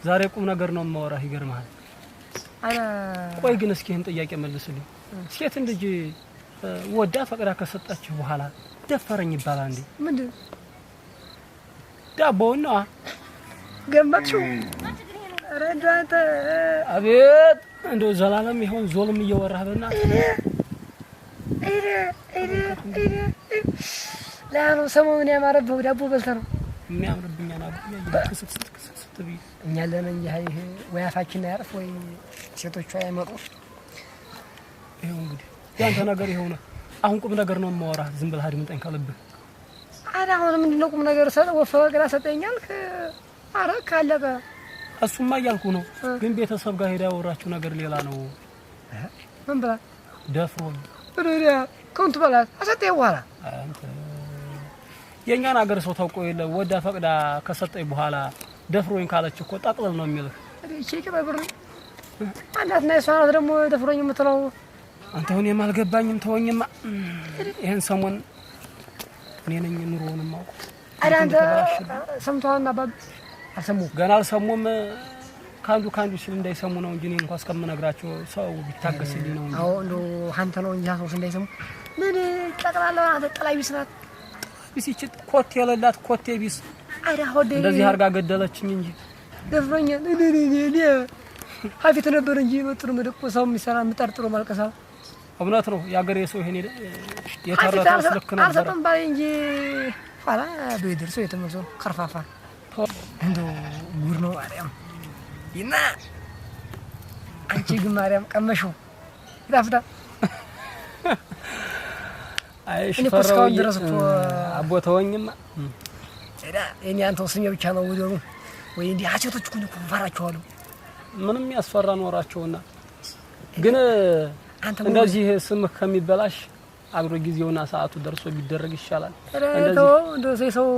ዛሬ ቁም ነገር ነው የማወራህ። ይገርምሃል። አረ ቆይ ግን እስኪ ይህን ጥያቄ መልስልኝ። ሴትን ልጅ ወዳ ፈቅዳ ከሰጣችሁ በኋላ ደፈረኝ ይባላል እንዴ? ምንድን ዳቦውን ነዋ። ገመጥሽው? ኧረ እንደው አንተ አቤት እንደው ዘላለም ይሆን ዞልም እየወራህ በእናትህ። ለያኑ ሰሞኑን ያማረብህ ዳቦ በልተህ ነው። የሚያምርብኝ አናጉ ክስክስት ክስክስት ብዬ እኛ ለምን እንጂ ወይ አፋችን አያርፍ ወይ ሴቶቿ አይመጡ። ይኸው እንግዲህ ያንተ ነገር ይኸው ነው። አሁን ቁም ነገር ነው የማወራህ። ዝም ብለህ አድምጠኝ ከልብህ። አረ አሁን ምንድን ነው ቁም ነገር? ወፈቅራ ሰጠኛል። አረ ካለቀ እሱማ እያልኩ ነው፣ ግን ቤተሰብ ጋር ሄዳ ያወራችው ነገር ሌላ ነው። ምን ብላ? ደፍሮኝ። ብሪያ ከንቱ በላት አሰጠኝ በኋላ። አንተ የእኛን አገር ሰው ታውቆ የለ ወዳ ፈቅዳ ከሰጠኝ በኋላ ደፍሮኝ ካለች እኮ ጠቅልል ነው የሚልህ። እቺ ቅበብር አንዳት ና የሷ ናት ደግሞ ደፍሮኝ የምትለው። አንተ እኔም አልገባኝም። ተወኝማ። ይሄን ሰሞን እኔ ነኝ ኑሮውን የማውቀው። አረ አንተ ሰምተዋል? አባብ አልሰሙም። ገና አልሰሙም። ከአንዱ ከአንዱ ሲል እንዳይሰሙ ነው እንጂ እኔ እንኳን እስከምነግራቸው ሰው ቢታገስልኝ ነው እንጂ። አዎ እንደው አንተ ነው እንጂ ሰው እንዳይሰሙ ምን ጠቅላላ አንተ ጥላ ቢስ ናት። ቢስ ይቺ ኮቴ የሌላት ኮቴ ቢስ አረ ሆዴ እንደዚህ አድርጋ ገደለችኝ እንጂ። ደፍሮኛል። እኔ ሀፊት ነበር እንጂ በጥሩ መደቆ ሰው የሚሰራ የምጠርጥሮ ማልቀሳ። እውነት ነው የአገሬ ሰው ይሄን የተረተው ልክ ነበር። አልሰጥም ባለኝ እንጂ ኋላ በደርሶ የተመልሶ ከርፋፋ እንደው ጉር ነው ማርያም። ይና አንቺ ግን ማርያም ቀመሽው ይጣፍጣል። አይ እኔ እኮ እስካሁን ድረስ እኮ አቦ ተወኝማ። ሄዳ የኔ አንተው ስሜ ብቻ ነው ወደሩ ወይ እንዲህ ሴቶች እኮ እኔ እኮ እፈራቸዋለሁ። ምንም ያስፈራ ኖራቸውና ግን አንተ እንደዚህ ስምህ ከሚበላሽ አብሮ ጊዜውና ሰዓቱ ደርሶ ቢደረግ ይሻላል። ኧረ እንደዚህ ተወው እንደው ሰው